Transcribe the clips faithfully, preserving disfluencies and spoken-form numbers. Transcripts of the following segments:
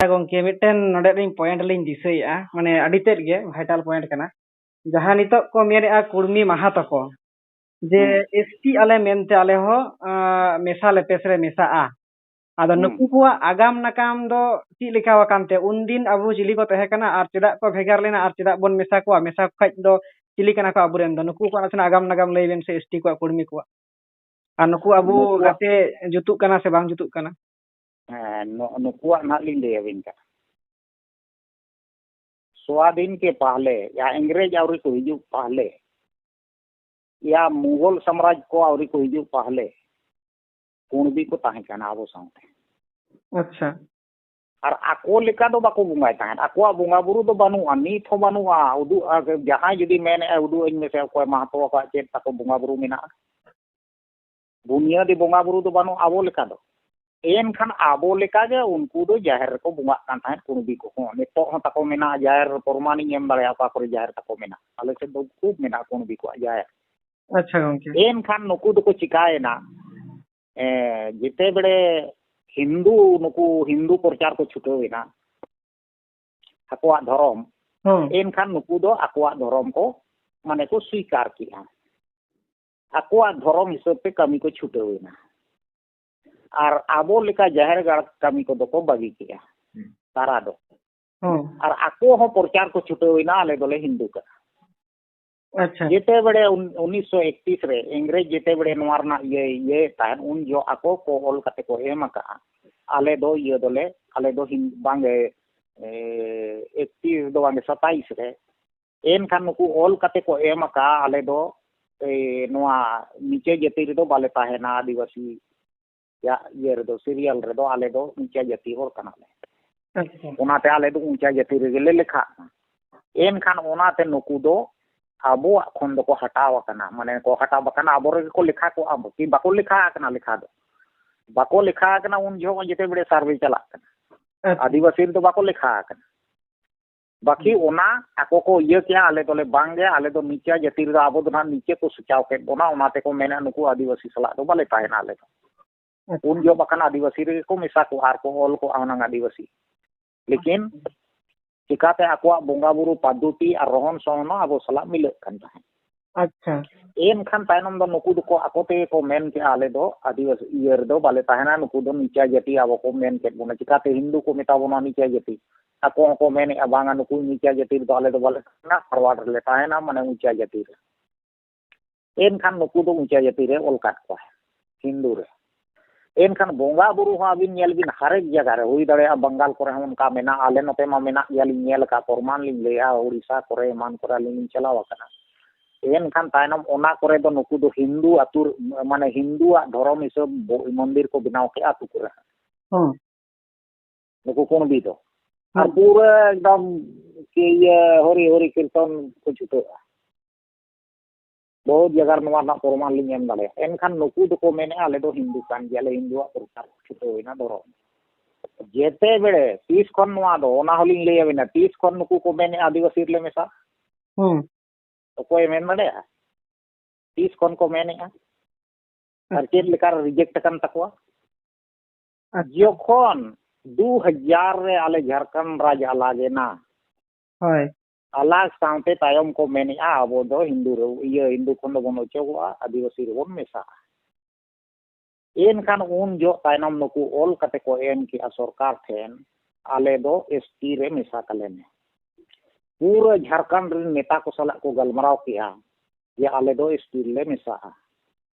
ᱜᱚᱝᱠᱮ, ᱢᱤᱫᱴᱮᱱ ᱱᱚᱰᱮ ᱞᱤᱧ point ᱞᱤᱧ ᱫᱤᱥᱟᱹᱭᱮᱫᱼᱟ, ᱢᱟᱱᱮ ᱟᱹᱰᱤ ᱛᱮᱫ ᱜᱮ vital point ᱠᱟᱱᱟ᱾ ᱡᱟᱦᱟᱸ ᱱᱤᱛᱚᱜ ᱠᱚ ᱢᱮᱱᱮᱫᱼᱟ ᱠᱩᱲᱢᱤ ᱢᱟᱦᱟ ᱛᱟᱠᱚ, ᱡᱮ ᱦᱩᱸ᱾ S T ᱟᱞᱮ ᱢᱮᱱᱛᱮ ᱟᱞᱮ ᱦᱚᱸ, ᱟᱸ, ᱢᱮᱥᱟ ᱞᱮᱯᱮᱥ ᱨᱮ ᱢᱮᱥᱟᱜᱼᱟ᱾ ᱟᱫᱚ ᱦᱩᱸ᱾ ᱱᱩᱠᱩ ᱠᱚᱣᱟᱜ ᱟᱜᱟᱢ ᱱᱟᱜᱟᱢ ᱫᱚ ᱪᱮᱫ ᱞᱮᱠᱟ ᱟᱠᱟᱱ ᱛᱮ? ᱩᱱᱫᱤᱱ ᱟᱵᱚ ᱪᱤᱞᱤ ᱠᱚ ᱛᱟᱦᱮᱸ ᱠᱟᱱᱟ ᱟᱨ ᱪᱮᱫᱟᱜ ᱠᱚ ᱵᱷᱮᱜᱟᱨ ᱞᱮᱱᱟ ᱟᱨ ᱪᱮᱫᱟᱜ ᱵᱚᱱ ᱢᱮᱥᱟ ᱠᱚᱣᱟ? ᱢᱮᱥᱟ ᱠᱚ ᱠᱷᱟᱡ ᱫᱚ ᱪᱤᱞᱤ ᱠᱟᱱᱟ ᱠᱚ ᱟᱵᱚᱨᱮᱱ ᱫᱚ? ᱱᱩᱠᱩ ᱠᱚᱣᱟᱜ ᱱᱟᱥᱮᱱᱟᱜ ᱟᱜᱟᱢ ᱱᱟᱜᱟᱢ ᱞᱟᱹᱭ ᱵᱮᱱ ᱥᱮ, S T ᱠᱚᱣᱟᱜ, ᱠᱩᱲᱢᱤ ᱠᱚᱣᱟᱜ᱾ ᱟᱨ ᱱᱩᱠᱩ ᱟᱵᱚ ᱱᱩᱠᱩᱣᱟᱜ ᱜᱟᱛᱮ ᱡᱩᱛᱩᱜ ᱠᱟᱱᱟ ᱥᱮ ᱵᱟᱝ ᱡᱩᱛᱩᱜ ᱠᱟᱱᱟ? ᱦᱮᱸ, ᱱᱩ-, ᱱᱩᱠᱩᱣᱟᱜ ᱱᱟᱦᱟᱜ ᱞᱤᱧ ᱞᱟᱹᱭ ᱟᱹᱵᱤᱱ ᱠᱟᱱᱟ᱾ ᱥᱣᱟᱫᱷᱤᱱ ᱠᱮ ᱯᱟᱦᱞᱮ, ᱭᱟ ᱤᱝᱨᱮᱡᱽ ᱟᱹᱣᱨᱤ ᱠᱚ ᱦᱤᱡᱩᱜ ᱯᱟᱦᱞᱮ, ᱭᱟ ᱢᱩᱜᱚᱞ ᱥᱟᱢᱨᱟᱡᱽ ᱠᱚ ᱟᱹᱣᱨᱤ ᱠᱚ ᱦᱤᱡᱩᱜ ᱯᱟᱦᱞᱮ, ᱠᱩᱬᱵᱤ ᱠᱚ ᱛᱟᱦᱮᱸ ᱠᱟᱱᱟ ᱟᱵᱚ ᱥᱟᱶᱛᱮ᱾ ᱟᱪᱪᱷᱟ᱾ ᱟᱨ ᱟᱠᱚ ᱞᱮᱠᱟ ᱫᱚ ᱵᱟᱠᱚ ᱵᱚᱸᱜᱟᱭ ᱛᱟᱦᱮᱸᱫ᱾ ᱟᱠᱚᱣᱟᱜ ᱵᱚᱸᱜᱟ ᱵᱩᱨᱩ ᱫᱚ ᱵᱟᱹᱱᱩᱜᱼᱟ, ᱱᱤᱛ ᱦᱚᱸ ᱵᱟᱹᱱᱩᱜᱼᱟ᱾ ᱩᱫᱩᱜ, ᱟᱨ ᱡᱟᱦᱟᱸᱭ ᱡᱩᱫᱤ ᱢᱮᱱᱮᱫᱼᱟ, "ᱩᱫᱩᱜ ᱟᱹᱧ ᱢᱮᱥᱮ ᱚᱠᱚᱭ ᱢᱟᱦᱟᱛᱚ ᱟᱠᱚᱣᱟᱜ ᱪᱮᱫ ᱛᱟᱠᱚ ᱵᱚᱸᱜᱟ ᱵᱩᱨᱩ ᱢᱮᱱᱟᱜᱼᱟ?" ᱵᱩᱱᱤᱭᱟᱹᱫᱤ ᱵᱚᱸᱜᱟ ᱵᱩᱨᱩ ᱫᱚ ᱵᱟᱹᱱᱩᱜ ᱟᱵᱚ ᱞᱮᱠᱟ ᱫᱚ᱾ ᱮᱱᱠᱷᱟᱱ ᱟᱵᱚ ᱞᱮᱠᱟ ᱜᱮ ᱩᱱᱠᱩ ᱫᱚ ᱡᱟᱦᱮᱨ ᱨᱮᱠᱚ ᱵᱚᱸᱜᱟᱜ ᱠᱟᱱ ᱛᱟᱦᱮᱸᱫ, ᱠᱩᱬᱵᱤ ᱠᱚᱦᱚᱸ᱾ ᱱᱤᱛᱚᱜ ᱦᱚᱸ ᱛᱟᱠᱚ ᱢᱮᱱᱟᱜᱼᱟ ᱡᱟᱦᱮᱨ, ᱯᱨᱚᱢᱟᱱᱤᱧ ᱮᱢ ᱫᱟᱲᱮᱭᱟᱜᱼᱟ ᱚᱠᱟ ᱠᱚᱨᱮ ᱡᱟᱦᱮᱨ ᱛᱟᱠᱚ ᱢᱮᱱᱟᱜᱼᱟ᱾ ᱟᱞᱮ ᱥᱮᱫ ᱫᱚ ᱠᱷᱩᱵ ᱢᱮᱱᱟᱜᱼᱟ ᱠᱩᱬᱵᱤ ᱠᱚᱣᱟᱜ ᱡᱟᱦᱮᱨ᱾ ᱟᱪᱪᱷᱟ ᱜᱚᱝᱠᱮ᱾ ᱮᱱᱠᱷᱟᱱ ᱱᱩᱠᱩ ᱫᱚᱠᱚ ᱪᱤᱠᱟᱭᱮᱱᱟ? ᱮ, ᱡᱮᱛᱮ ᱵᱮᱲᱮ ᱦᱤᱱᱫᱩ, ᱱᱩᱠᱩ ᱦᱤᱱᱫᱩ ᱯᱨᱚᱪᱟᱨ ᱠᱚ ᱪᱷᱩᱴᱟᱹᱣ ᱮᱱᱟ, ᱟᱠᱚᱣᱟᱜ ᱫᱷᱚᱨᱚᱢ, ᱦᱩᱸ᱾ ᱮᱱᱠᱷᱟᱱ ᱱᱩᱠᱩ ᱫᱚ ᱟᱠᱚᱣᱟᱜ ᱫᱷᱚᱨᱚᱢ ᱠᱚ, ᱢᱟᱱᱮ, ᱠᱚ ᱥᱣᱤᱠᱟᱨ ᱠᱮᱜᱼᱟ᱾ ᱟᱠᱚᱣᱟᱜ ᱫᱷᱚᱨᱚᱢ ᱦᱤᱥᱟᱹᱵ ᱛᱮ ᱠᱟᱹᱢᱤ ᱠᱚ ᱪᱷᱩᱴᱟᱹᱣ ᱮᱱᱟ᱾ ᱟᱨ ᱟᱵᱚ ᱞᱮᱠᱟ ᱡᱟᱦᱮᱨ ᱜᱟᱲ ᱠᱟᱹᱢᱤ ᱠᱚᱫᱚ ᱠᱚ ᱵᱟᱹᱜᱤ ᱠᱮᱜᱼᱟ᱾ ᱦᱩᱸ᱾ ᱛᱟᱨᱟ ᱫᱚ᱾ ᱦᱩᱸ᱾ ᱟᱨ ᱟᱠᱚ ᱦᱚᱸ ᱯᱨᱚᱪᱟᱨ ᱠᱚ ᱪᱷᱩᱴᱟᱹᱣ ᱮᱱᱟ, "ᱟᱞᱮ ᱫᱚᱞᱮ ᱦᱤᱱᱫᱩ ᱠᱟᱱᱟ᱾" ᱟᱪᱪᱷᱟ᱾ ᱡᱮᱛᱮ ᱵᱮᱲᱮ ᱩᱱ-, ᱩᱱᱤᱥᱥᱚ ᱮᱠᱛᱤᱥ ᱨᱮ ᱤᱝᱨᱮᱡᱽ ᱡᱮᱛᱮ ᱵᱮᱲᱮ ᱱᱚᱣᱟ ᱨᱮᱱᱟᱜ ᱤᱭᱟᱹ, ᱤᱭᱟᱹᱭᱮᱫ ᱛᱟᱦᱮᱸᱫ, ᱩᱱ ᱡᱚᱦᱚᱜ ᱟᱠᱚ ᱠᱚ ᱚᱞ ᱠᱟᱛᱮ ᱠᱚ ᱮᱢ ᱟᱠᱟᱜᱼᱟ, "ᱟᱞᱮ ᱫᱚ ᱤᱭᱟᱹ ᱫᱚᱞᱮ, ᱟᱞᱮ ᱫᱚ ᱦᱤᱱ-, ᱵᱟᱝᱜᱮ, ᱮ, ᱮᱠᱛᱤᱥ ᱫᱚ ᱵᱟᱝᱜᱮ, ᱥᱟᱛᱟᱭᱤᱥ ᱨᱮ ᱮᱱᱠᱷᱟᱱ ᱱᱩᱠᱩ ᱚᱞ ᱠᱟᱛᱮ ᱠᱚ ᱮᱢ ᱟᱠᱟᱫᱼᱟ, ᱟᱞᱮ ᱫᱚ, ᱮ, ᱱᱚᱣᱟ ᱱᱤᱪᱟᱹ ᱡᱟᱹᱛᱤ ᱨᱮᱫᱚ ᱵᱟᱞᱮ ᱛᱟᱦᱮᱱᱟ, ᱟᱹᱫᱤᱵᱟᱹᱥᱤ ᱭᱟᱜ ᱤᱭᱟᱹ ᱨᱮᱫᱚ, serial ᱨᱮᱫᱚ ᱟᱞᱮ ᱫᱚ ᱱᱤᱪᱟᱹ ᱡᱟᱹᱛᱤ ᱦᱚᱲ ᱠᱟᱱᱟᱞᱮ᱾ ᱟᱪᱪᱷᱟ᱾ ᱚᱱᱟᱛᱮ ᱟᱞᱮ ᱫᱚ ᱩᱸᱪᱟ ᱡᱟᱹᱛᱤ ᱨᱮᱜᱮ ᱞᱮ ᱞᱮᱠᱷᱟᱜᱼᱟ᱾ ᱮᱱᱠᱷᱟᱱ ᱚᱱᱟᱛᱮ ᱱᱩᱠᱩ ᱫᱚ ᱟᱵᱚᱣᱟᱜ ᱠᱷᱚᱱ ᱫᱚᱠᱚ ᱦᱟᱴᱟᱣ ᱟᱠᱟᱱᱟ, ᱢᱟᱱᱮ ᱠᱚ ᱦᱟᱴᱟᱣ ᱵᱟᱠᱷᱟᱱ ᱟᱵᱚ ᱨᱮᱜᱮ ᱠᱚ ᱞᱮᱠᱷᱟ ᱠᱚᱜᱼᱟ, ᱵᱟᱠᱤ ᱵᱟᱠᱚ ᱞᱮᱠᱷᱟ ᱟᱠᱟᱱᱟ ᱞᱮᱠᱷᱟ ᱫᱚ᱾ ᱵᱟᱠᱚ ᱞᱮᱠᱷᱟ ᱟᱠᱟᱱᱟ ᱩᱱ ᱡᱚᱦᱚᱜ ᱡᱮᱛᱮ ᱵᱮᱲᱮ survey ᱪᱟᱞᱟᱜ ᱠᱟᱱᱟ᱾ ᱟᱪᱪᱷᱟ᱾ ᱟᱹᱫᱤᱵᱟᱹᱥᱤ ᱨᱮᱫᱚ ᱵᱟᱠᱚ ᱞᱮᱠᱷᱟ ᱟᱠᱟᱱᱟ᱾ ᱵᱟᱹᱠᱤ ᱦᱩᱸ᱾ ᱚᱱᱟ ᱟᱠᱚ ᱠᱚ ᱤᱭᱟᱹ ᱠᱮᱜᱼᱟ, ᱟᱞᱮ ᱫᱚᱞᱮ ᱵᱟᱝ ᱜᱮ, ᱟᱞᱮ ᱫᱚ ᱱᱤᱪᱟ ᱡᱟᱹᱛᱤ ᱨᱮᱫᱚ ᱟᱵᱚ ᱫᱚ ᱱᱟᱦᱟᱜ ᱱᱤᱪᱟᱹ ᱠᱚ ᱥᱚᱪᱟᱣ ᱠᱮᱫ ᱵᱚᱱᱟ, ᱚᱱᱟ ᱛᱮᱠᱚ ᱢᱮᱱᱟ ᱱᱩᱠᱩ ᱟᱹᱫᱤᱵᱟᱹᱥᱤ ᱥᱟᱞᱟᱜ ᱫᱚ ᱵᱟᱞᱮ ᱛᱟᱦᱮᱱᱟ ᱟᱞᱮ ᱫᱚ᱾ ᱟᱪᱪᱷᱟ᱾ ᱩᱱ ᱡᱚᱦᱚᱜ ᱵᱟᱠᱷᱟᱱ ᱟᱹᱫᱤᱵᱟᱹᱥᱤ ᱨᱮᱜᱮ ᱠᱚ ᱢᱮᱥᱟ ᱠᱚᱜᱼᱟ ᱟᱨ ᱠᱚ ᱚᱞ ᱠᱚᱜᱼᱟ ᱦᱩᱱᱟᱹᱝ ᱟᱹᱫᱤᱵᱟᱹᱥᱤ᱾ ᱞᱮᱠᱤᱱ ᱪᱤᱠᱟᱛᱮ ᱟᱠᱚᱣᱟᱜ ᱵᱚᱸᱜᱟ ᱵᱩᱨᱩ ᱯᱟᱫᱽᱫᱷᱚᱛᱤ ᱟᱨ ᱨᱚᱦᱚᱱ ᱥᱚᱦᱚᱱ ᱦᱚᱸ ᱟᱵᱚ ᱥᱟᱞᱟᱜ ᱢᱤᱞᱟᱹᱜ ᱠᱟᱱ ᱛᱟᱦᱮᱸᱫ᱾ ᱟᱪᱪᱷᱟ᱾ ᱮᱱᱠᱷᱟᱱ ᱛᱟᱭᱱᱚᱢ ᱫᱚ ᱱᱩᱠᱩ ᱫᱚᱠᱚ ᱟᱠᱚ ᱛᱮᱜᱮ ᱠᱚ ᱢᱮᱱ ᱠᱮᱜᱼᱟ, "ᱟᱞᱮ ᱫᱚ ᱟᱹᱫᱤᱵᱟᱹᱥᱤ ᱤᱭᱟᱹ ᱨᱮᱫᱚ ᱵᱟᱞᱮ ᱛᱟᱦᱮᱱᱟ, ᱱᱩᱠᱩ ᱫᱚ ᱱᱤᱪᱟ ᱡᱟᱹᱛᱤ ᱟᱵᱚ ᱠᱚ ᱢᱮᱱ ᱠᱮᱫ ᱵᱚᱱᱟ, ᱪᱤᱠᱟᱛᱮ ᱦᱤᱱᱫᱩ ᱠᱚ ᱢᱮᱛᱟ ᱵᱚᱱᱟ ᱱᱤᱪᱟ ᱡᱟᱹᱛᱤ?" ᱟᱠᱚ ᱦᱚᱸᱠᱚ ᱢᱮᱱᱮᱜᱼᱟ, "ᱵᱟᱝᱟ, ᱱᱩᱠᱩ ᱱᱤᱪᱟ ᱡᱟᱹᱛᱤ ᱨᱮᱫᱚ ᱟᱞᱮ ᱫᱚ ᱵᱟᱞᱮ ᱛᱟᱦᱮᱱᱟ, ᱯᱷᱚᱨᱣᱟᱨᱰ ᱨᱮᱞᱮ ᱛᱟᱦᱮᱱᱟ, ᱢᱟᱱᱮ ᱩᱪᱟ ᱡᱟᱹᱛᱤ ᱨᱮ᱾" ᱮᱱᱠᱷᱟᱱ ᱱᱩᱠᱩ ᱫᱚ ᱩᱪᱟ ᱡᱟᱹᱛᱤ ᱨᱮ ᱚᱞ ᱠᱟᱫ ᱠᱚᱣᱟ, ᱦᱤᱱᱫᱩ ᱨᱮ᱾ ᱮᱱᱠᱷᱟᱱ ᱵᱚᱸᱜᱟ ᱵᱩᱨᱩ ᱦᱚᱸ ᱟᱹᱵᱤᱱ ᱧᱮᱞ ᱵᱤᱱ, ᱦᱟᱨᱮᱠ ᱡᱟᱭᱜᱟ ᱨᱮ, ᱦᱩᱭ ᱫᱟᱲᱮᱭᱟᱜᱼᱟ ᱵᱟᱝᱜᱟᱞ ᱠᱚᱨᱮ ᱦᱚᱸ ᱚᱱᱠᱟ ᱢᱮᱱᱟᱜᱼᱟ, ᱟᱞᱮ ᱱᱚᱛᱮ ᱢᱟ ᱢᱮᱱᱟᱜ ᱜᱮᱭᱟ, ᱞᱤᱧ ᱧᱮᱞ ᱟᱠᱟᱫ, ᱯᱨᱚᱢᱟᱱ ᱞᱤᱧ ᱞᱟᱹᱭᱟ, ᱩᱲᱤᱥᱥᱟ ᱠᱚᱨᱮ ᱮᱢᱟᱱ ᱠᱚᱨᱮ ᱟᱹᱞᱤᱧ ᱞᱤᱧ ᱪᱟᱞᱟᱣ ᱟᱠᱟᱱᱟ᱾ ᱮᱱᱠᱷᱟᱱ ᱛᱟᱭᱱᱚᱢ ᱚᱱᱟ ᱠᱚᱨᱮ ᱫᱚ ᱱᱩᱠᱩ ᱫᱚ ᱦᱤᱱᱫᱩ ᱟᱹᱛᱩ, ᱢᱟᱱᱮ ᱦᱤᱱᱫᱩᱣᱟᱜ ᱫᱷᱚᱨᱚᱢ ᱦᱤᱥᱟᱹᱵ ᱵᱚ-, ᱢᱚᱱᱫᱤᱨ ᱠᱚ ᱵᱮᱱᱟᱣ ᱠᱮᱜᱼᱟ ᱟᱹᱛᱩ ᱠᱚᱨᱮ᱾ ᱦᱚᱸ᱾ ᱱᱩᱠᱩ ᱠᱩᱬᱵᱤ ᱫᱚ᱾ ᱟᱨ ᱦᱩᱸ᱾ ᱯᱩᱨᱟᱹ ᱮᱠᱫᱚᱢ ᱤᱭᱟᱹ ᱦᱚᱨᱤ ᱦᱚᱨᱤ ᱠᱤᱨᱛᱚᱱ ᱠᱚ ᱪᱷᱩᱴᱟᱹᱜᱼᱟ᱾ ᱵᱚᱦᱩᱛ ᱡᱟᱭᱜᱟ ᱨᱮ ᱱᱚᱣᱟ ᱨᱮᱱᱟᱜ ᱯᱨᱚᱢᱟᱱ ᱞᱤᱧ ᱮᱢ ᱫᱟᱲᱮᱭᱟᱜᱼᱟ᱾ ᱮᱱᱠᱷᱟᱱ ᱱᱩᱠᱩ ᱫᱚᱠᱚ ᱢᱮᱱᱮᱜᱼᱟ, "ᱟᱞᱮ ᱫᱚ ᱦᱤᱱᱫᱩ ᱠᱟᱱ ᱜᱮᱭᱟᱞᱮ, ᱦᱤᱱᱫᱩᱣᱟᱜ ᱯᱨᱚᱪᱟᱨ ᱪᱷᱩᱴᱟᱹᱣ ᱮᱱᱟ ᱫᱷᱚᱨᱚᱢ᱾" ᱡᱮᱛᱮ ᱵᱮᱲᱮ ᱛᱤᱥ ᱠᱷᱚᱱ ᱱᱚᱣᱟ ᱫᱚ, ᱚᱱᱟ ᱦᱚᱸᱞᱤᱧ ᱞᱟᱹᱭ ᱟᱵᱤᱱᱟ, ᱛᱤᱥ ᱠᱷᱚᱱ ᱱᱩᱠᱩ ᱠᱚ ᱢᱮᱱᱮᱜᱼᱟ ᱟᱹᱫᱤᱵᱟᱹᱥᱤ ᱨᱮᱞᱮ ᱢᱮᱥᱟ? ᱦᱩᱸ᱾ ᱚᱠᱚᱭᱮ ᱢᱮᱱ ᱫᱟᱲᱮᱭᱟᱜᱼᱟ? ᱛᱤᱥ ᱠᱷᱚᱱ ᱠᱚ ᱢᱮᱱᱮᱜᱼᱟ? ᱟᱨ ᱪᱮᱫ ᱞᱮᱠᱟ ᱨᱮ ᱨᱤᱡᱮᱠᱴ ᱟᱠᱟᱱ ᱛᱟᱠᱚᱣᱟ? ᱟᱪᱪᱷᱟ᱾ ᱡᱚᱠᱷᱚᱱ ᱫᱩ ᱦᱟᱡᱟᱨ ᱨᱮ ᱟᱞᱮ ᱡᱷᱟᱲᱠᱷᱚᱸᱰ ᱨᱟᱡᱽ ᱟᱞᱟᱜ ᱮᱱᱟ, ᱦᱳᱭ᱾ ᱟᱞᱟᱜ ᱥᱟᱶᱛᱮ ᱛᱟᱭᱚᱢ ᱠᱚ ᱢᱮᱱᱮᱜᱼᱟ, "ᱟᱵᱚ ᱫᱚ ᱦᱤᱱᱫᱩ ᱨᱮ, ᱤᱭᱟᱹ, ᱦᱤᱱᱫᱩ ᱠᱷᱚᱱ ᱫᱚᱵᱚᱱ ᱚᱪᱚᱜᱚᱜᱼᱟ, ᱟᱹᱫᱤᱵᱟᱹᱥᱤ ᱨᱮᱵᱚᱱ ᱢᱮᱥᱟᱜᱼᱟ᱾" ᱮᱱᱠᱷᱟᱱ ᱩᱱ ᱡᱚᱦᱚᱜ ᱛᱟᱭᱱᱚᱢ ᱱᱩᱠᱩ ᱚᱞ ᱠᱟᱛᱮ ᱠᱚ ᱮᱢ ᱠᱮᱜᱼᱟ ᱥᱚᱨᱠᱟᱨ ᱴᱷᱮᱱ, "ᱟᱞᱮ ᱫᱚ ᱮᱥ ᱴᱤ ᱨᱮ ᱢᱮᱥᱟ ᱠᱟᱞᱮ ᱢᱮ᱾" ᱯᱩᱨᱟᱹ ᱡᱷᱟᱲᱠᱷᱚᱸᱰ ᱨᱮᱱ ᱱᱮᱛᱟ ᱠᱚ ᱥᱟᱞᱟᱜ ᱠᱚ ᱜᱟᱞᱢᱟᱨᱟᱣ ᱠᱮᱜᱼᱟ ᱡᱮ, "ᱟᱞᱮ ᱫᱚ ᱮᱥ ᱴᱤ ᱨᱮᱞᱮ ᱢᱮᱥᱟᱜᱼᱟ᱾"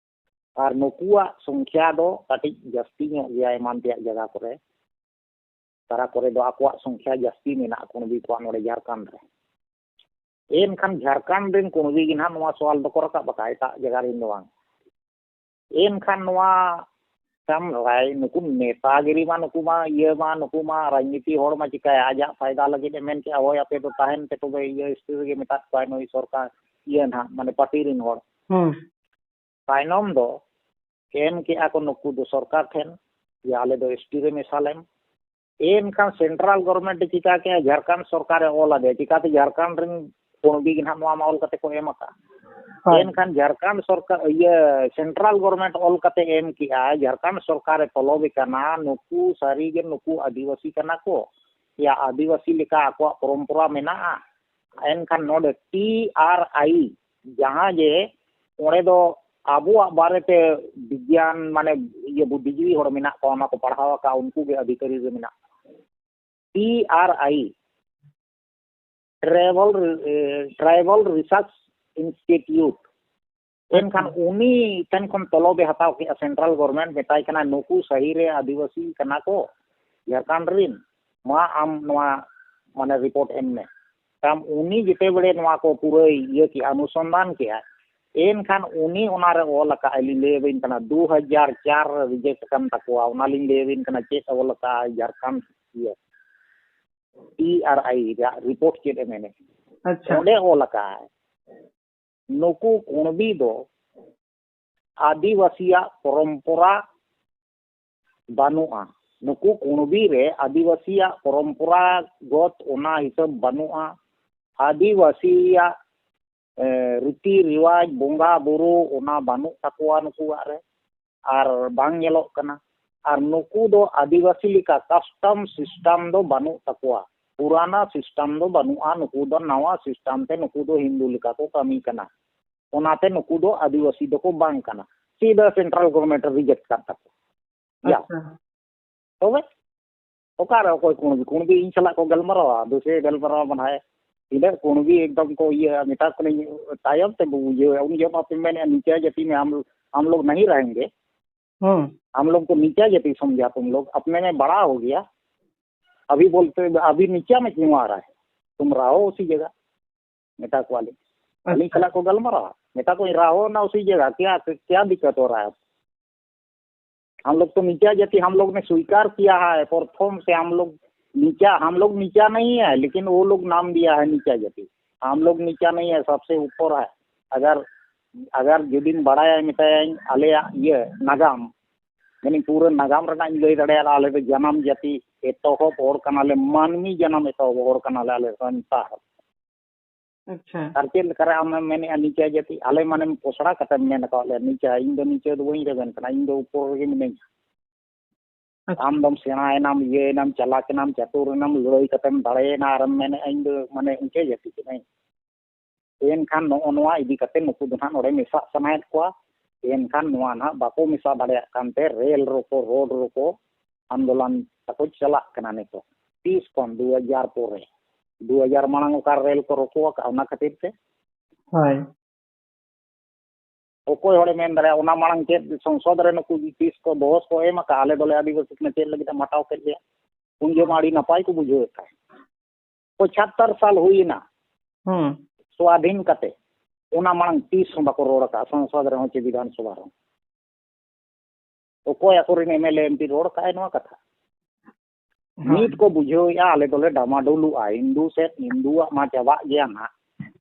ᱟᱨ ᱱᱩᱠᱩᱣᱟᱜ ᱥᱚᱝᱠᱷᱭᱟ ᱫᱚ ᱠᱟᱹᱴᱤᱡ ᱡᱟᱹᱥᱛᱤ ᱧᱚᱜ ᱜᱮᱭᱟ ᱮᱢᱟᱱ ᱛᱮᱭᱟᱜ ᱡᱟᱭᱜᱟ ᱠᱚᱨᱮ᱾ ᱛᱟᱨᱟ ᱠᱚᱨᱮ ᱫᱚ ᱟᱠᱚᱣᱟᱜ ᱥᱚᱝᱠᱷᱭᱟ ᱡᱟᱹᱥᱛᱤ ᱢᱮᱱᱟᱜᱼᱟ ᱠᱩᱬᱵᱤ ᱠᱚᱣᱟᱜ ᱱᱚᱰᱮ ᱡᱷᱟᱲᱠᱷᱚᱸᱰ ᱨᱮ᱾ ᱮᱱᱠᱷᱟᱱ ᱡᱷᱟᱲᱠᱷᱚᱸᱰ ᱨᱮᱱ ᱠᱩᱬᱵᱤ ᱜᱮ ᱱᱟᱦᱟᱜ ᱱᱚᱣᱟ ᱥᱚᱣᱟᱞ ᱫᱚᱠᱚ ᱨᱟᱠᱟᱵ ᱟᱠᱟᱫᱼᱟ, ᱮᱴᱟᱜ ᱡᱟᱭᱜᱟ ᱨᱮᱱ ᱫᱚ ᱵᱟᱝ᱾ ᱮᱱᱠᱷᱟᱱ ᱱᱚᱣᱟ ᱠᱟᱢ ᱨᱟᱭ, ᱱᱩᱠᱩ ᱱᱮᱛᱟᱜᱤᱨᱤ ᱢᱟ, ᱱᱩᱠᱩ ᱢᱟ ᱤᱭᱟᱹ ᱢᱟ, ᱱᱩᱠᱩ ᱢᱟ ᱨᱟᱡᱽᱱᱤᱛᱤ ᱦᱚᱲ ᱢᱟ ᱪᱤᱠᱟᱹᱭᱟ, ᱟᱡᱟᱜ ᱯᱷᱟᱭᱫᱟ ᱞᱟᱹᱜᱤᱫ ᱮ ᱢᱮᱱ ᱠᱮᱜᱼᱟ, "ᱦᱳᱭ, ᱟᱯᱮ ᱫᱚ ᱛᱟᱦᱮᱱ ᱯᱮ ᱛᱚᱵᱮ ᱤᱭᱟᱹ ᱥᱴᱮᱴ ᱨᱮᱜᱮ", ᱢᱮᱛᱟᱫ ᱠᱚᱣᱟᱭ ᱱᱩᱭ ᱥᱚᱨᱠᱟᱨ, ᱤᱭᱟᱹ ᱱᱟᱦᱟᱜ, ᱢᱟᱱᱮ ᱯᱟᱨᱴᱤ ᱨᱮᱱ ᱦᱚᱲ᱾ ᱦᱩᱸ᱾ ᱛᱟᱭᱱᱚᱢ ᱫᱚ ᱮᱢ ᱠᱮᱜᱼᱟ ᱠᱚ ᱱᱩᱠᱩ ᱫᱚ ᱥᱚᱨᱠᱟᱨ ᱴᱷᱮᱱ, ᱡᱮ ᱟᱞᱮ ᱫᱚ ᱮᱥ ᱴᱤ ᱨᱮ ᱢᱮᱥᱟ ᱞᱮᱢ᱾ ᱮᱱᱠᱷᱟᱱ ᱥᱮᱱᱴᱨᱟᱞ ᱜᱚᱵᱷᱚᱨᱱᱢᱮᱱᱴ ᱮ ᱪᱤᱠᱟ ᱠᱮᱜᱼᱟ, ᱡᱷᱟᱲᱠᱷᱚᱸᱰ ᱥᱚᱨᱠᱟᱨᱮ ᱚᱞ ᱟᱫᱮᱭᱟ, ᱪᱤᱠᱟᱛᱮ ᱡᱷᱟᱲᱠᱷᱚᱸᱰ ᱨᱮᱱ ᱠᱩᱬᱵᱤ ᱜᱮ ᱱᱟᱦᱟᱜ ᱱᱚᱣᱟ ᱢᱟ ᱚᱞ ᱠᱟᱛᱮ ᱠᱚ ᱮᱢ ᱟᱠᱟᱫᱼᱟ᱾ ᱦᱳᱭ᱾ ᱮᱱᱠᱷᱟᱱ ᱡᱷᱟᱲᱠᱷᱚᱸᱰ ᱥᱚᱨᱠᱟᱨ, ᱤᱭᱟᱹ, ᱥᱮᱱᱴᱨᱟᱞ ᱜᱚᱵᱷᱚᱨᱱᱢᱮᱱᱴ ᱚᱞ ᱠᱟᱛᱮ ᱮᱢ ᱠᱮᱜᱼᱟ, ᱡᱷᱟᱲᱠᱷᱚᱸᱰ ᱥᱚᱨᱠᱟᱨᱮ ᱛᱚᱞᱚᱵᱮ ᱠᱟᱱᱟ, ᱱᱩᱠᱩ ᱥᱟᱹᱨᱤᱜᱮ ᱱᱩᱠᱩ ᱟᱹᱫᱤᱵᱟᱹᱥᱤ ᱠᱟᱱᱟ ᱠᱚ, ᱭᱟ ᱟᱹᱫᱤᱵᱟᱹᱥᱤ ᱞᱮᱠᱟ ᱟᱠᱚᱣᱟᱜ ᱯᱚᱨᱚᱢᱯᱚᱨᱟ ᱢᱮᱱᱟᱜᱼᱟ᱾ ᱮᱱᱠᱷᱟᱱ ᱱᱚᱰᱮ ᱴᱤ ᱟᱨ ᱟᱭ, ᱡᱟᱦᱟᱸ ᱡᱮ ᱚᱸᱰᱮ ᱫᱚ ᱟᱵᱚᱣᱟᱜ ᱵᱟᱨᱮᱛᱮ ᱵᱤᱜᱽᱭᱟᱱ, ᱢᱟᱱᱮ ᱤᱭᱟᱹ ᱵᱩᱫᱽᱫᱷᱤᱡᱤᱵᱤ ᱦᱚᱲ ᱢᱮᱱᱟᱜ ᱠᱚᱣᱟ, ᱚᱱᱟ ᱠᱚ ᱯᱟᱲᱦᱟᱣ ᱟᱠᱟᱫ, ᱩᱱᱠᱩ ᱜᱮ ᱚᱫᱷᱤᱠᱟᱨᱤ ᱨᱮ ᱢᱮᱱᱟᱜ ᱠᱚᱣᱟ᱾ ᱴᱤ ᱟᱨ ᱟᱭ, ᱴᱨᱟᱭᱵᱟᱞ, ᱮ, ᱴᱨᱟᱭᱵᱟᱞ ᱨᱤᱥᱟᱨᱪ ᱤᱱᱥᱴᱤᱴᱤᱭᱩᱴ᱾ ᱮᱱᱠᱷᱟᱱ ᱟᱪᱪᱷᱟ᱾ ᱩᱱᱤ ᱴᱷᱮᱱ ᱠᱷᱚᱱ ᱛᱚᱞᱚᱵ ᱮ ᱦᱟᱛᱟᱣ ᱠᱮᱜᱼᱟ, ᱥᱮᱱᱴᱨᱟᱞ ᱜᱚᱵᱷᱚᱨᱱᱢᱮᱱᱴ ᱢᱮᱛᱟᱭ ᱠᱟᱱᱟ, "ᱱᱩᱠᱩ ᱥᱟᱹᱦᱤ ᱨᱮ ᱟᱹᱫᱤᱵᱟᱹᱥᱤ ᱠᱟᱱᱟ ᱠᱚ ᱡᱷᱟᱲᱠᱷᱚᱸᱰ ᱨᱤᱱ, ᱢᱟ ᱟᱢ ᱱᱚᱣᱟ ᱢᱟᱱᱮ ᱨᱤᱯᱳᱨᱴ ᱮᱢ ᱢᱮ᱾" ᱛᱟᱢ ᱩᱱᱤ ᱡᱮᱛᱮ ᱵᱮᱲᱮ ᱱᱚᱣᱟ ᱠᱚ ᱯᱩᱨᱟᱹᱭ ᱤᱭᱟᱹ ᱠᱮᱜᱼᱟ, ᱚᱱᱩᱥᱚᱱᱫᱷᱟᱱ ᱠᱮᱜᱼᱟ, ᱮᱱᱠᱷᱟᱱ ᱩᱱᱤ ᱚᱱᱟᱨᱮ ᱚᱞ ᱟᱠᱟᱫ, ᱟᱹᱞᱤᱧ ᱞᱟᱹᱭ ᱟᱵᱤᱱ ᱠᱟᱱᱟ, ᱫᱩ ᱦᱟᱡᱟᱨ ᱪᱟᱨ ᱨᱮ ᱨᱤᱡᱮᱠᱴ ᱟᱠᱟᱱ ᱛᱟᱠᱚᱣᱟ᱾ ᱚᱱᱟᱞᱤᱧ ᱞᱟᱹᱭ ᱟᱵᱤᱱ ᱠᱟᱱᱟ ᱪᱮᱫ ᱚᱞ ᱟᱠᱟᱫ ᱡᱷᱟᱨᱠᱷᱚᱸᱰ ᱤᱭᱟᱹ ᱴᱤ ᱟᱨ ᱟᱭ ᱨᱮᱭᱟᱜ ᱨᱤᱯᱳᱨᱴ ᱪᱮᱫ ᱮ ᱢᱮᱱᱮᱫ᱾ ᱟᱪᱪᱷᱟ᱾ ᱚᱸᱰᱮ ᱚᱞ ᱟᱠᱟᱫ, ᱱᱩᱠᱩ ᱠᱩᱬᱵᱤ ᱫᱚ ᱟᱹᱫᱤᱵᱟᱹᱥᱤᱭᱟᱜ ᱯᱚᱨᱚᱢᱯᱚᱨᱟ ᱵᱟᱹᱱᱩᱜᱼᱟ᱾ ᱱᱩᱠᱩ ᱠᱩᱬᱵᱤ ᱨᱮ ᱟᱹᱫᱤᱵᱟᱹᱥᱤᱭᱟᱜ ᱯᱚᱨᱚᱢᱯᱚᱨᱟᱜᱚᱛ ᱚᱱᱟ ᱦᱤᱥᱟᱹᱵ ᱵᱟᱹᱱᱩᱜᱼᱟ᱾ ᱟᱹᱫᱤᱵᱟᱹᱥᱤᱭᱟᱜ, ᱮ, ᱨᱤᱛᱤ ᱨᱮᱣᱟᱡᱽ, ᱵᱚᱸᱜᱟ ᱵᱩᱨᱩ, ᱚᱱᱟ ᱵᱟᱹᱱᱩᱜ ᱛᱟᱠᱚᱣᱟ ᱱᱩᱠᱩᱣᱟᱜ ᱨᱮ, ᱟᱨ ᱵᱟᱝ ᱧᱮᱞᱚᱜ ᱠᱟᱱᱟ᱾ ᱟᱨ ᱱᱩᱠᱩ ᱫᱚ ᱟᱹᱫᱤᱵᱟᱹᱥᱤ ᱞᱮᱠᱟ ᱠᱟᱥᱴᱚᱢ ᱥᱤᱥᱴᱮᱢ ᱫᱚ ᱵᱟᱹᱱᱩᱜ ᱛᱟᱠᱚᱣᱟ, ᱯᱩᱨᱟᱱᱟ ᱥᱤᱥᱴᱮᱢ ᱫᱚ ᱵᱟᱹᱱᱩᱜᱼᱟ᱾ ᱱᱩᱠᱩ ᱫᱚ ᱱᱟᱣᱟ ᱥᱤᱥᱴᱮᱢ ᱛᱮ, ᱱᱩᱠᱩ ᱫᱚ ᱦᱤᱱᱫᱩ ᱞᱮᱠᱟ ᱠᱚ ᱠᱟᱹᱢᱤ ᱠᱟᱱᱟ᱾ ᱚᱱᱟᱛᱮ ᱱᱩᱠᱩ ᱫᱚ ᱟᱹᱫᱤᱵᱟᱹᱥᱤ ᱫᱚᱠᱚ ᱵᱟᱝ ᱠᱟᱱᱟ, ᱥᱤᱫᱷᱟᱹ ᱥᱮᱱᱴᱨᱟᱞ ᱜᱚᱵᱷᱚᱨᱱᱢᱮᱱᱴ ᱨᱮ ᱨᱤᱡᱮᱠᱴ ᱠᱟᱱ ᱛᱟᱠᱚᱣᱟ᱾ ᱭᱟ᱾ ᱟᱪᱪᱷᱟ᱾ ᱛᱚᱵᱮ ᱚᱠᱟᱨᱮ ᱚᱠᱚᱭ ᱠᱩᱬᱵᱤ? ᱠᱩᱬᱵᱤ ᱤᱧ ᱥᱟᱞᱟᱜ ᱠᱚ ᱜᱟᱞᱢᱟᱨᱟᱣᱟ, ᱫᱩᱥᱮ ᱜᱟᱞᱢᱟᱨᱟᱣ ᱢᱟᱱᱮ ᱛᱤᱱᱟᱹᱜ ᱠᱩᱬᱵᱤ ᱮᱠᱫᱚᱢ ᱠᱚ ᱤᱭᱟᱹ, ᱢᱮᱛᱟ ᱠᱚ ᱠᱟᱹᱱᱟᱹᱧ ᱛᱟᱭᱚᱢ ᱛᱮ ᱵᱩᱡᱷᱟᱹᱣᱟ᱾ ᱩᱱ ᱡᱚᱦᱚᱜ ᱢᱟ ᱯᱮ ᱢᱮᱱᱮᱫᱼᱟ ᱱᱤᱪᱟ ᱡᱟᱹᱛᱤ ᱢᱮ, ᱦᱟᱢ, ᱦᱟᱢ ᱞᱳᱜ ᱱᱟᱦᱤ ᱨᱟᱦᱮᱝᱜᱮ, ᱦᱩᱸ᱾ ᱦᱟᱢ ᱞᱳᱜ ᱠᱚ ᱱᱤᱪᱟ ᱡᱟᱹᱛᱤ ᱥᱚᱢᱡᱷᱟ ᱛᱩᱢ ᱞᱳᱜ, ᱟᱯᱱᱮ ᱢᱮ ᱵᱟᱲᱟ ᱦᱳ ᱜᱮᱭᱟ, ᱟᱵᱷᱤ ᱵᱚᱞᱛᱮ ᱟᱵᱷᱤ ᱱᱤᱪᱟ ᱢᱮ ᱠᱤᱭᱩ ᱟ ᱨᱟᱦᱟ ᱦᱮ, ᱛᱩᱢ ᱨᱟᱦᱳ ᱩᱥᱤ ᱡᱟᱭᱜᱟ, ᱢᱮᱛᱟ ᱠᱚᱣᱟᱞᱤᱧ᱾ ᱟᱹᱞᱤᱧ ᱟᱪᱪᱷᱟ᱾ ᱥᱟᱞᱟᱜ ᱠᱚ ᱜᱟᱞᱢᱟᱨᱟᱣᱟ, ᱢᱮᱛᱟ ᱠᱚᱣᱟᱧ ᱨᱟᱦᱳ ᱱᱟ ᱩᱥᱤ ᱡᱟᱭᱜᱟ, ᱠᱭᱟ, ᱠᱭᱟ ᱫᱤᱠᱠᱟᱛ ᱦᱳ ᱨᱟᱦᱟ ᱦᱮ? हम लोग तो नीचा जाति, हम लोग ने स्वीकार किया है, प्रथम से हम लोग नीचा, हम लोग नीचा नहीं है, लेकिन वो लोग नाम दिया है नीचा जाति। हम लोग नीचा नहीं है, सबसे ऊपर है। अगर, अगर ᱡᱩᱫᱤᱢ ᱵᱟᱲᱟᱭᱟ, ᱢᱮᱛᱟᱭᱟᱹᱧ, ᱟᱞᱮᱭᱟᱜ ᱤᱭᱟᱹ ᱱᱟᱜᱟᱢ, ᱢᱟᱱᱮ ᱯᱩᱨᱟᱹ ᱱᱟᱜᱟᱢ ᱨᱮᱱᱟᱜ ᱤᱧ ᱞᱟᱹᱭ ᱫᱟᱲᱮᱭᱟᱜᱼᱟ, ᱟᱞᱮ ᱫᱚ ᱡᱟᱱᱟᱢ ᱡᱟᱹᱛᱤ ᱮᱛᱚᱦᱚᱵ ᱦᱚᱲ ᱠᱟᱱᱟᱞᱮ, ᱢᱟᱹᱱᱢᱤ ᱡᱟᱱᱟᱢ ᱮᱛᱚᱦᱚᱵ ᱦᱚᱲ ᱠᱟᱱᱟᱞᱮ ᱟᱞᱮ ᱥᱟᱱᱛᱟᱲ᱾ ᱟᱪᱪᱷᱟ᱾ ᱟᱨ ᱪᱮᱫ ᱞᱮᱠᱟᱨᱮ ᱟᱢᱮᱢ ᱢᱮᱱᱮᱫᱼᱟ ᱱᱤᱪᱟ ᱡᱟᱹᱛᱤ? ᱟᱞᱮ ᱢᱟᱱᱮᱢ ᱯᱚᱥᱲᱟ ᱠᱟᱛᱮᱢ ᱢᱮᱱ ᱟᱠᱟᱫ ᱞᱮᱭᱟ ᱱᱤᱪᱟ᱾ ᱤᱧ ᱫᱚ ᱱᱤᱪᱟ ᱫᱚ ᱵᱟᱹᱧ ᱨᱮᱵᱮᱱ ᱠᱟᱱᱟ, ᱤᱧ ᱫᱚ ᱩᱯᱚᱨ ᱨᱮᱜᱮ ᱢᱤᱱᱟᱹᱧᱟ᱾ ᱟᱪᱪᱷᱟ᱾ ᱟᱢ ᱫᱚᱢ ᱥᱮᱬᱟᱭᱮᱱᱟᱢ, ᱤᱭᱟᱹᱭᱮᱱᱟᱢ, ᱪᱟᱞᱟᱠ ᱮᱱᱟᱢ, ᱪᱟᱛᱩᱨ ᱮᱱᱟᱢ, ᱞᱟᱹᱲᱦᱟᱹᱭ ᱠᱟᱛᱮᱢ ᱫᱟᱲᱮᱭᱮᱱᱟ, ᱟᱨᱮᱢ ᱢᱮᱱᱮᱫᱼᱟ, "ᱤᱧ ᱫᱚ, ᱢᱟᱱᱮ, ᱩᱪᱟᱹ ᱡᱟᱹᱛᱤ ᱠᱟᱹᱱᱟᱹᱧ᱾" ᱮᱱᱠᱷᱟᱱ ᱱᱚᱜᱼᱚ ᱱᱚᱣᱟ ᱤᱫᱤ ᱠᱟᱛᱮ ᱱᱩᱠᱩ ᱫᱚ ᱱᱟᱦᱟᱜ ᱱᱚᱰᱮ ᱢᱮᱥᱟᱜ ᱥᱟᱱᱟᱭᱮᱫ ᱠᱚᱣᱟ᱾ ᱮᱱᱠᱷᱟᱱ ᱱᱚᱣᱟ ᱱᱟᱦᱟᱜ ᱵᱟᱠᱚ ᱢᱮᱥᱟ ᱫᱟᱲᱮᱭᱟᱜ ᱠᱟᱱᱛᱮ ᱨᱮᱞ ᱨᱳᱠᱳ, ᱨᱳᱰ ᱨᱳᱠᱳ ᱟᱱᱫᱳᱞᱚᱱ ᱛᱟᱠᱚ ᱪᱟᱞᱟᱜ ᱠᱟᱱᱟ ᱱᱤᱛᱚᱜ᱾ ᱛᱤᱥ ᱠᱷᱚᱱ? ᱫᱩ ᱦᱟᱡᱟᱨ ᱯᱚᱨᱮ, ᱫᱩ ᱦᱟᱡᱟᱨ ᱢᱟᱲᱟᱝ ᱚᱠᱟ ᱨᱮᱞ ᱠᱚ ᱨᱳᱠᱳ ᱟᱠᱟᱫ, ᱚᱱᱟ ᱠᱷᱟᱹᱛᱤᱨ ᱛᱮ᱾ ᱦᱳᱭ᱾ ᱚᱠᱚᱭ ᱦᱚᱲᱮ ᱢᱮᱱ ᱫᱟᱲᱮᱭᱟᱜᱼᱟ, ᱚᱱᱟ ᱢᱟᱲᱟᱝ ᱪᱮᱫ ᱥᱚᱝᱥᱚᱫ ᱨᱮ ᱱᱩᱠᱩ ᱛᱤᱥ ᱠᱚ ᱵᱚᱦᱚᱥ ᱠᱚ ᱮᱢ ᱟᱠᱟᱫ, ᱟᱞᱮ ᱫᱚᱞᱮ ᱟᱹᱫᱤᱵᱟᱹᱥᱤ ᱠᱟᱱᱟ, ᱪᱮᱫ ᱞᱟᱹᱜᱤᱫ ᱮ ᱢᱟᱴᱟᱣ ᱠᱮᱫ ᱞᱮᱭᱟ? ᱩᱱ ᱡᱚᱢᱟ ᱟᱹᱰᱤ ᱱᱟᱯᱟᱭ ᱠᱚ ᱵᱩᱡᱷᱟᱹᱣᱮᱫ ᱛᱟᱦᱮᱸᱫ᱾ ᱯᱚᱸᱪᱟᱛᱛᱚᱨ ᱥᱟᱞ ᱦᱩᱭᱮᱱᱟ ᱦᱩᱸ᱾ ᱥᱣᱟᱫᱷᱤᱱ ᱠᱟᱛᱮ, ᱚᱱᱟ ᱢᱟᱲᱟᱝ ᱛᱤᱥ ᱦᱚᱸ ᱵᱟᱠᱚ ᱨᱚᱲ ᱟᱠᱟᱫ, ᱥᱚᱝᱥᱚᱫ ᱨᱮᱦᱚᱸ ᱪᱮ ᱵᱤᱫᱷᱟᱱ ᱥᱚᱵᱷᱟ ᱨᱮᱦᱚᱸ᱾ ᱚᱠᱚᱭ ᱟᱠᱚᱨᱮᱱ M L A M P ᱨᱚᱲ ᱠᱟᱜᱼᱟᱭ ᱱᱚᱣᱟ ᱠᱟᱛᱷᱟ? ᱦᱳᱭ᱾ ᱱᱤᱛ ᱠᱚ ᱵᱩᱡᱷᱟᱹᱣᱮᱫᱼᱟ, ᱟᱞᱮ ᱫᱚᱞᱮ ᱰᱟᱢᱟᱰᱩᱞᱩᱜᱼᱟ, ᱦᱤᱱᱫᱩ ᱥᱮᱫ, ᱦᱤᱱᱫᱩᱣᱟᱜ ᱢᱟ ᱪᱟᱵᱟᱜ ᱜᱮᱭᱟ ᱱᱟᱦᱟᱜ,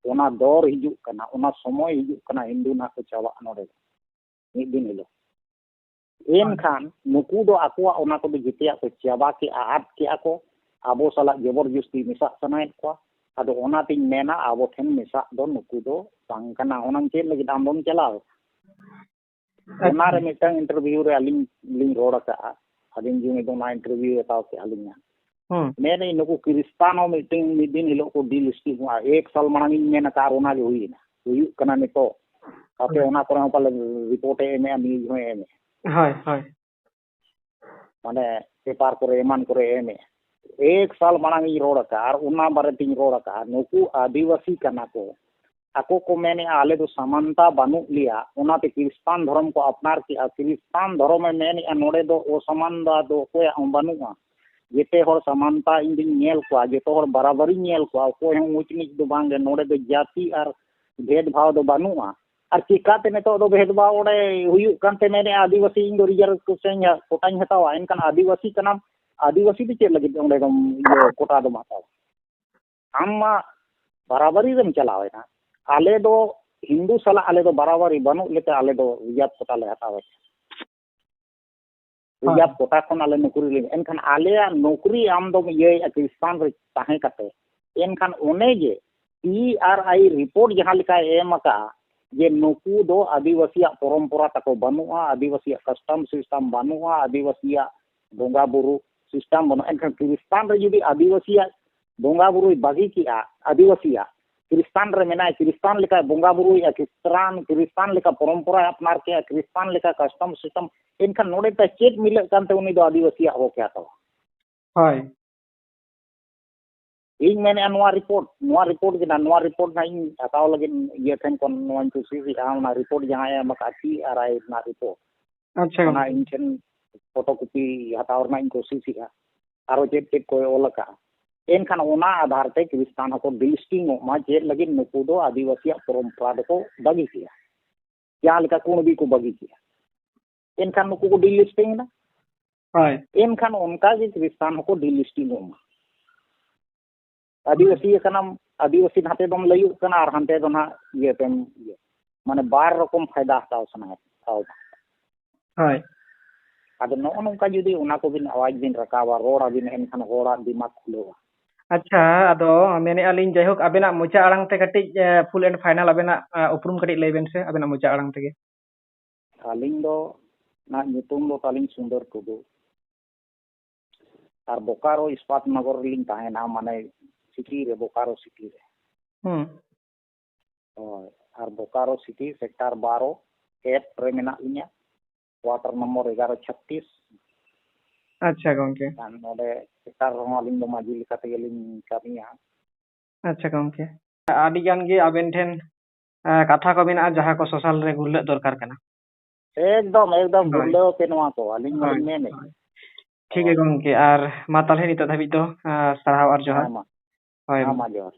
ᱚᱱᱟ ᱫᱚᱨ ᱦᱤᱡᱩᱜ ᱠᱟᱱᱟ, ᱚᱱᱟ ᱥᱚᱢᱚᱭ ᱦᱤᱡᱩᱜ ᱠᱟᱱᱟ, ᱦᱤᱱᱫᱩ ᱱᱟᱦᱟᱜ ᱠᱚ ᱪᱟᱵᱟᱜᱼᱟ ᱱᱚᱰᱮ ᱫᱚ ᱢᱤᱫ ᱫᱤᱱ ᱦᱤᱞᱳᱜ᱾ ᱮᱱᱠᱷᱟᱱ ᱱᱩᱠᱩ ᱫᱚ ᱟᱠᱚᱣᱟᱜ ᱚᱱᱟ ᱠᱚᱫᱚ ᱡᱮᱛᱮᱭᱟᱜ ᱠᱚ ᱪᱟᱵᱟ ᱠᱮᱜᱼᱟ, ᱟᱫ ᱠᱮᱜᱼᱟ ᱠᱚ, ᱟᱵᱚ ᱥᱟᱞᱟᱜ ᱡᱚᱵᱚᱨ ᱡᱚᱥᱛᱤ ᱢᱮᱥᱟᱜ ᱥᱟᱱᱟᱭᱮᱫ ᱠᱚᱣᱟ᱾ ᱟᱫᱚ ᱚᱱᱟᱛᱤᱧ ᱢᱮᱱᱟ, ᱟᱵᱚ ᱴᱷᱮᱱ ᱢᱮᱥᱟᱜ ᱫᱚ ᱱᱩᱠᱩ ᱫᱚ ᱵᱟᱝ ᱠᱟᱱᱟ᱾ ᱚᱱᱟᱢ ᱪᱮᱫ ᱞᱟᱹᱜᱤᱫ ᱟᱢ ᱫᱚᱢ ᱪᱟᱞᱟᱣ ᱮᱱᱟ? ᱟᱪᱪᱷᱟ᱾ ᱚᱱᱟᱨᱮ ᱢᱤᱫᱴᱟᱝ ᱤᱱᱴᱟᱨᱵᱷᱤᱭᱩ ᱨᱮ ᱟᱹᱞᱤᱧ ᱞᱤᱧ ᱨᱚᱲ ᱟᱠᱟᱜᱼᱟ, ᱟᱹᱞᱤᱧ ᱡᱩᱢᱤ ᱫᱚ ᱚᱱᱟ ᱤᱱᱴᱟᱨᱵᱷᱤᱭᱩ ᱦᱟᱛᱟᱣ ᱠᱮᱜᱼᱟ ᱞᱤᱧ᱾ ᱦᱩᱸ᱾ ᱢᱮᱱᱮᱫ ᱱᱩᱠᱩ ᱠᱷᱨᱤᱥᱛᱟᱱ ᱦᱚᱸ ᱢᱤᱫᱴᱮᱱ ᱢᱤᱫ ᱫᱤᱱ ᱦᱤᱞᱳᱜ ᱠᱚ ᱰᱤᱞᱤᱥᱴᱤᱝᱚᱜᱼᱟ᱾ ᱮᱠ ᱥᱟᱞ ᱢᱟᱲᱟᱝ ᱤᱧ ᱢᱮᱱ ᱟᱠᱟᱫ, ᱟᱨ ᱚᱱᱟ ᱜᱮ ᱦᱩᱭᱮᱱᱟ, ᱦᱩᱭᱩᱜ ᱠᱟᱱᱟ ᱱᱤᱛᱚᱜ᱾ ᱟᱯᱮ ᱦᱳᱭ᱾ ᱚᱱᱟ ᱠᱚᱨᱮ ᱦᱚᱸ ᱯᱟᱞᱮ ᱨᱤᱯᱳᱨᱴ ᱮ ᱮᱢᱮᱜᱼᱟ, ᱱᱤᱭᱩᱡᱽ ᱦᱚᱸᱭ ᱮᱢᱮᱜᱼᱟ᱾ ᱦᱳᱭ, ᱦᱳᱭ᱾ ᱢᱟᱱᱮ ᱯᱮᱯᱟᱨ ᱠᱚᱨᱮ ᱮᱢᱟᱱ ᱠᱚᱨᱮ ᱮᱢᱮᱜᱼᱟ᱾ ᱮᱠ ᱥᱟᱞ ᱢᱟᱲᱟᱝ ᱤᱧ ᱨᱚᱲ ᱟᱠᱟᱫᱼᱟ, ᱟᱨ ᱚᱱᱟ ᱵᱟᱨᱮ ᱛᱤᱧ ᱨᱚᱲ ᱟᱠᱟᱫᱼᱟ᱾ ᱱᱩᱠᱩ ᱟᱹᱫᱤᱵᱟᱹᱥᱤ ᱠᱟᱱᱟ ᱠᱚ, ᱟᱠᱚ ᱠᱚ ᱢᱮᱱᱮᱜᱼᱟ, "ᱟᱞᱮ ᱫᱚ ᱥᱟᱢᱟᱱᱛᱟ ᱵᱟᱹᱱᱩᱜ ᱞᱮᱭᱟ, ᱚᱱᱟᱛᱮ ᱠᱷᱨᱤᱥᱴᱟᱱ ᱫᱷᱚᱨᱚᱢ ᱠᱚ ᱟᱯᱱᱟᱨ ᱠᱮᱜᱼᱟ᱾" ᱠᱷᱨᱤᱥᱴᱟᱱ ᱫᱷᱚᱨᱚᱢᱮ ᱢᱮᱱᱮᱜᱼᱟ, ᱱᱚᱰᱮ ᱫᱚ ᱚᱥᱟᱢᱟᱱᱛᱟ ᱫᱚ ᱚᱠᱚᱭᱟᱜ ᱦᱚᱸ ᱵᱟᱹᱱᱩᱜᱼᱟ᱾ ᱡᱮᱛᱮ ᱦᱚᱲ ᱥᱟᱢᱟᱱᱛᱟ ᱤᱧ ᱫᱩᱧ ᱧᱮᱞ ᱠᱚᱣᱟ, ᱡᱚᱛᱚ ᱦᱚᱲ ᱵᱟᱨᱟᱵᱟᱨᱤᱧ ᱧᱮᱞ ᱠᱚᱣᱟ, ᱚᱠᱚᱭ ᱦᱚᱸ ᱩᱪ ᱱᱤᱪ ᱫᱚ ᱵᱟᱝ ᱜᱮ᱾ ᱱᱚᱰᱮ ᱫᱚ ᱡᱟᱹᱛᱤ ᱟᱨ ᱵᱷᱮᱫᱽ ᱵᱷᱟᱣ ᱫᱚ ᱵᱟᱹᱱᱩᱜᱼᱟ᱾ ᱟᱨ ᱪᱤᱠᱟᱹᱛᱮ ᱱᱤᱛᱚᱜ ᱫᱚ ᱵᱷᱮᱫᱽ ᱵᱷᱟᱣ ᱚᱸᱰᱮ ᱦᱩᱭᱩᱜ ᱠᱟᱱᱛᱮ ᱢᱮᱱᱮᱜᱼᱟ, "ᱟᱹᱫᱤᱵᱟᱹᱥᱤ ᱤᱧ ᱫᱚ ᱨᱤᱡᱟᱨᱵᱷ ᱠᱚᱴᱟᱧ ᱦᱟᱛᱟᱣᱟ", ᱮᱱᱠᱷᱟᱱ ᱟᱹᱫᱤᱵᱟᱹᱥᱤ ᱠᱟᱱᱟᱢ, ᱟᱹᱫᱤᱵᱟᱹᱥᱤ ᱫᱚ ᱪᱮᱫ ᱞᱟᱹᱜᱤᱫ ᱚᱸᱰᱮ ᱫᱚᱢ ᱤᱭᱟᱹ ᱠᱳᱴᱟ ᱫᱚᱢ ᱦᱟᱛᱟᱣᱟ? ᱟᱢ ᱢᱟ ᱵᱟᱨᱟᱵᱟᱨᱤ ᱨᱮᱢ ᱪᱟᱞᱟᱣ ᱮᱱᱟ᱾ ᱟᱞᱮ ᱫᱚ ᱦᱤᱱᱫᱩ ᱥᱟᱞᱟᱜ ᱟᱞᱮ ᱫᱚ ᱵᱟᱨᱟᱵᱟᱨᱤ ᱵᱟᱹᱱᱩᱜ ᱞᱮᱠᱟ ᱟᱞᱮ ᱫᱚ ᱨᱤᱡᱟᱨᱵᱷ ᱠᱳᱴᱟ ᱞᱮ ᱦᱟᱛᱟᱣᱮᱫ᱾ ᱦᱳᱭ᱾ ᱨᱤᱡᱟᱨᱵᱷ ᱠᱳᱴᱟ ᱠᱷᱚᱱ ᱟᱞᱮ ᱱᱚᱠᱨᱤ ᱞᱮ, ᱮᱱᱠᱷᱟᱱ ᱟᱞᱮᱭᱟᱜ ᱱᱚᱠᱨᱤ ᱟᱢ ᱫᱚᱢ ᱤᱭᱟᱹᱭᱮᱫᱼᱟ ᱠᱷᱨᱤᱥᱴᱟᱱ ᱨᱮ ᱛᱟᱦᱮᱸ ᱠᱟᱛᱮ᱾ ᱮᱱᱠᱷᱟᱱ ᱚᱱᱮ ᱡᱮ ᱯᱤ ᱟᱨ ᱟᱭ ᱨᱤᱯᱳᱨᱴ ᱡᱟᱦᱟᱸ ᱞᱮᱠᱟᱭ ᱮᱢ ᱟᱠᱟᱫᱼᱟ ᱡᱮ ᱱᱩᱠᱩ ᱫᱚ ᱟᱹᱫᱤᱵᱟᱹᱥᱤᱭᱟᱜ ᱯᱚᱨᱚᱢᱯᱚᱨᱟ ᱛᱟᱠᱚ ᱵᱟᱹᱱᱩᱜᱼᱟ, ᱟᱹᱫᱤᱵᱟᱹᱥᱤᱭᱟᱜ ᱠᱟᱥᱴᱚᱢ ᱥᱤᱥᱴᱮᱢ ᱵᱟᱹᱱᱩᱜᱼᱟ, ᱟᱹᱫᱤᱵᱟᱹᱥᱤᱭᱟᱜ ᱵᱚᱸᱜᱟ ᱵᱩᱨᱩ ᱥᱤᱥᱴᱮᱢ ᱵᱟᱹᱱᱩᱜᱼᱟ᱾ ᱮᱱᱠᱷᱟᱱ ᱠᱷᱨᱤᱥᱴᱟᱱ ᱨᱮ ᱡᱩᱫᱤ ᱟᱹᱫᱤᱵᱟᱹᱥᱤᱭᱟᱜ ᱵᱚᱸᱜᱟ ᱵᱩᱨᱩᱭ ᱵᱟᱹᱜᱤ ᱠᱮᱜᱼᱟ, ᱟᱹᱫᱤᱵᱟᱹᱥᱤᱭᱟᱜ ᱠᱷᱨᱤᱥᱴᱟᱱ ᱨᱮ ᱢᱮᱱᱟᱭ, ᱠᱷᱨᱤᱥᱴᱟᱱ ᱞᱮᱠᱟᱭ ᱵᱚᱸᱜᱟ ᱵᱩᱨᱩᱭᱮᱜᱼᱟ, ᱠᱷᱨᱤᱥᱴᱟᱱ, ᱠᱷᱨᱤᱥᱴᱟᱱ ᱞᱮᱠᱟ ᱯᱚᱨᱚᱢᱯᱚᱨᱟᱭ ᱟᱯᱱᱟᱨ ᱠᱮᱜᱼᱟ, ᱠᱷᱨᱤᱥᱴᱟᱱ ᱞᱮᱠᱟ ᱠᱟᱥᱴᱚᱢ ᱥᱤᱥᱴᱮᱢ, ᱮᱱᱠᱷᱟᱱ ᱱᱚᱰᱮ ᱛᱮ ᱪᱮᱫ ᱢᱤᱞᱟᱹᱜ ᱠᱟᱱᱛᱮ ᱩᱱᱤ ᱫᱚ ᱟᱹᱫᱤᱵᱟᱹᱥᱤᱭᱟᱜ ᱦᱚᱠ ᱮ ᱦᱟᱛᱟᱣᱟ? ᱦᱳᱭ᱾ ᱤᱧ ᱢᱮᱱᱮᱫᱼᱟ ᱱᱚᱣᱟ ᱨᱤᱯᱳᱨᱴ, ᱱᱚᱣᱟ ᱨᱤᱯᱳᱨᱴ ᱜᱮ ᱱᱟᱜ, ᱱᱚᱣᱟ ᱨᱤᱯᱳᱨᱴ ᱱᱟᱜ ᱤᱧ ᱦᱟᱛᱟᱣ ᱞᱟᱹᱜᱤᱫ ᱤᱭᱟᱹ ᱴᱷᱮᱱ ᱠᱷᱚᱱ ᱱᱚᱣᱟᱧ ᱠᱳᱥᱤᱥᱮᱫᱼᱟ, ᱚᱱᱟ ᱨᱤᱯᱳᱨᱴ ᱡᱟᱦᱟᱸᱭ ᱮᱢ ᱟᱠᱟᱫ ᱥᱤ ᱟᱨ ᱟᱭ ᱨᱮᱱᱟᱜ ᱨᱤᱯᱳᱨᱴ, ᱟᱪᱪᱷᱟ ᱚᱱᱟ ᱜᱚᱝᱠᱮ᱾ ᱤᱧ ᱴᱷᱮᱱ ᱯᱷᱳᱴᱳ ᱠᱚᱯᱤ ᱦᱟᱛᱟᱣ ᱨᱮᱱᱟᱜ ᱤᱧ ᱠᱳᱥᱤᱥᱮᱫᱼᱟ, ᱟᱨᱚ ᱪᱮᱫ ᱪᱮᱫ ᱠᱚᱭ ᱚᱞ ᱟᱠᱟᱫᱼᱟ᱾ ᱮᱱᱠᱷᱟᱱ ᱚᱱᱟ ᱟᱫᱷᱟᱨ ᱛᱮ ᱠᱷᱨᱤᱥᱴᱟᱱ ᱦᱚᱸᱠᱚ ᱰᱤᱞᱤᱥᱴᱤᱝ ᱚᱜ ᱢᱟ, ᱪᱮᱫ ᱞᱟᱹᱜᱤᱫ ᱱᱩᱠᱩ ᱫᱚ ᱟᱹᱫᱤᱵᱟᱹᱥᱤᱭᱟᱜ ᱯᱚᱨᱚᱢᱯᱚᱨᱟ ᱫᱚᱠᱚ ᱵᱟᱹᱜᱤ ᱠᱮᱜᱼᱟ, ᱡᱟᱦᱟᱸ ᱞᱮᱠᱟ ᱠᱩᱬᱵᱤ ᱠᱚ ᱵᱟᱹᱜᱤ ᱠᱮᱜᱼᱟ, ᱮᱱᱠᱷᱟᱱ ᱱᱩᱠᱩ ᱠᱚ ᱰᱤᱞᱤᱥᱴᱤᱝ ᱮᱱᱟ᱾ ᱦᱳᱭ᱾ ᱮᱱᱠᱷᱟᱱ ᱚᱱᱠᱟ ᱜᱮ ᱠᱷᱨᱤᱥᱴᱟᱱ ᱦᱚᱸᱠᱚ ᱰᱤᱞᱤᱥᱴᱤᱝ ᱚᱜ ᱢᱟ᱾ ᱟᱹᱫᱤᱵᱟᱹᱥᱤ ᱠᱟᱱᱟᱢ, ᱟᱹᱫᱤᱵᱟᱹᱥᱤ ᱱᱟᱛᱮ ᱫᱚᱢ ᱞᱟᱹᱭᱚᱜ ᱠᱟᱱᱟ ᱟᱨ ᱦᱟᱱᱛᱮ ᱫᱚ ᱱᱟᱦᱟᱜ ᱤᱭᱟᱹ ᱛᱮᱢ ᱤᱭᱟᱹ, ᱢᱟᱱᱮ ᱵᱟᱨ ᱨᱚᱠᱚᱢ ᱯᱷᱟᱭᱫᱟ ᱦᱟᱛᱟᱣ ᱥᱟᱱᱟᱭᱮᱫ ᱦᱟᱛᱟᱣ ᱫᱟ᱾ ᱦᱳᱭ᱾ ᱟᱫᱚ ᱱᱚᱜᱼᱚ ᱱᱚᱝᱠᱟ ᱡᱩᱫᱤ ᱚᱱᱟ ᱠᱚᱵᱤᱱ ᱟᱣᱟᱡᱽ ᱵᱤᱱ ᱨᱟᱠᱟᱵᱟ, ᱨᱚᱲ ᱟᱵᱤᱱ, ᱮᱱᱠᱷᱟᱱ ᱦᱚᱲᱟᱜ ᱫᱤᱢᱟᱜᱽ ᱠᱷᱩᱞᱟᱹᱣᱟ᱾ ᱟᱪᱪᱷᱟ, ᱟᱫᱚ ᱢᱮᱱᱮᱫᱼᱟ ᱞᱤᱧ, ᱡᱟᱭᱦᱳᱠ, ᱟᱵᱮᱱᱟᱜ ᱢᱚᱪᱟ ᱟᱲᱟᱝ ᱛᱮ ᱠᱟᱹᱴᱤᱡ, ᱮ, full and final ᱟᱵᱮᱱᱟᱜ, ᱮ, ᱩᱯᱨᱩᱢ ᱠᱟᱹᱴᱤᱡ ᱞᱟᱹᱭ ᱵᱮᱱ ᱥᱮ, ᱟᱵᱮᱱᱟᱜ ᱢᱚᱪᱟ ᱟᱲᱟᱝ ᱛᱮᱜᱮ᱾ ᱟᱹᱞᱤᱧ ᱫᱚ, ᱱᱟᱜ ᱧᱩᱛᱩᱢ ᱫᱚ ᱛᱟᱹᱞᱤᱧ ᱥᱩᱱᱫᱚᱨ ᱴᱩᱰᱩ᱾ ᱟᱨ ᱵᱳᱠᱟᱨᱳ ᱤᱥᱯᱟᱛ ᱱᱚᱜᱚᱨ ᱨᱮᱞᱤᱧ ᱛᱟᱦᱮᱱᱟ, ᱢᱟᱱᱮ ᱥᱤᱴᱤ ᱨᱮ, ᱵᱳᱠᱟᱨᱳ ᱥᱤᱴᱤ ᱨᱮ᱾ ᱦᱩᱸ᱾ ᱦᱳᱭ, ᱟᱨ ᱵᱳᱠᱟᱨᱳ ᱥᱤᱴᱤ ᱥᱮᱠᱴᱟᱨ ᱵᱟᱨᱚ ᱮᱯ ᱨᱮ ᱢᱮᱱᱟᱜ ᱞᱤᱧᱟ, ᱠᱣᱟᱴᱟᱨ ᱱᱚᱢᱵᱚᱨ ᱮᱜᱟᱨᱚ ᱪᱷᱟᱵᱵᱤᱥ᱾ ᱟᱪᱪᱷᱟ ᱜᱚᱝᱠᱮ᱾ ᱟᱨ ᱱᱚᱰᱮ ᱥᱮᱠᱴᱟᱨ ᱨᱮᱦᱚᱸ ᱟᱹᱞᱤᱧ ᱫᱚ ᱢᱟᱹᱡᱷᱤ ᱞᱮᱠᱟ ᱛᱮᱜᱮᱞᱤᱧ ᱠᱟᱹᱢᱤᱭᱟ᱾ ᱟᱪᱪᱷᱟ ᱜᱚᱝᱠᱮ, ᱟᱹᱰᱤ ᱜᱟᱱ ᱜᱮ ᱟᱵᱮᱱ ᱴᱷᱮᱱ, ᱮ, ᱠᱟᱛᱷᱟ ᱠᱚ ᱢᱮᱱᱟᱜᱼᱟ ᱡᱟᱦᱟᱸ ᱠᱚ ᱥᱳᱥᱟᱞ ᱨᱮ ᱜᱩᱨᱞᱟᱹᱜ ᱫᱚᱨᱠᱟᱨ ᱠᱟᱱᱟ᱾ ᱮᱠᱫᱚᱢ, ᱮᱠᱫᱚᱢ, ᱦᱳᱭ᱾ ᱜᱩᱨᱞᱟᱹᱣ ᱯᱮ ᱱᱚᱣᱟ ᱠᱚ, ᱟᱹᱞᱤᱧ ᱦᱳᱭ, ᱢᱟᱞᱤᱧ ᱢᱮᱱᱮᱫ᱾ ᱦᱳᱭ᱾ ᱴᱷᱤᱠ ᱜᱮᱭᱟ ᱦᱳᱭ᱾ ᱜᱚᱝᱠᱮ, ᱟᱨ ᱢᱟ ᱛᱟᱦᱞᱮ ᱱᱤᱛᱚᱜ ᱫᱷᱟᱹᱵᱤᱡ ᱫᱚ, ᱮ, ᱥᱟᱨᱦᱟᱣ ᱟᱨ ᱡᱚᱦᱟᱨ᱾ ᱦᱮᱸ ᱢᱟ᱾ ᱦᱳᱭ ᱦᱮᱸ ᱢᱟ᱾ ᱢᱟ, ᱡᱚᱦᱟᱨ᱾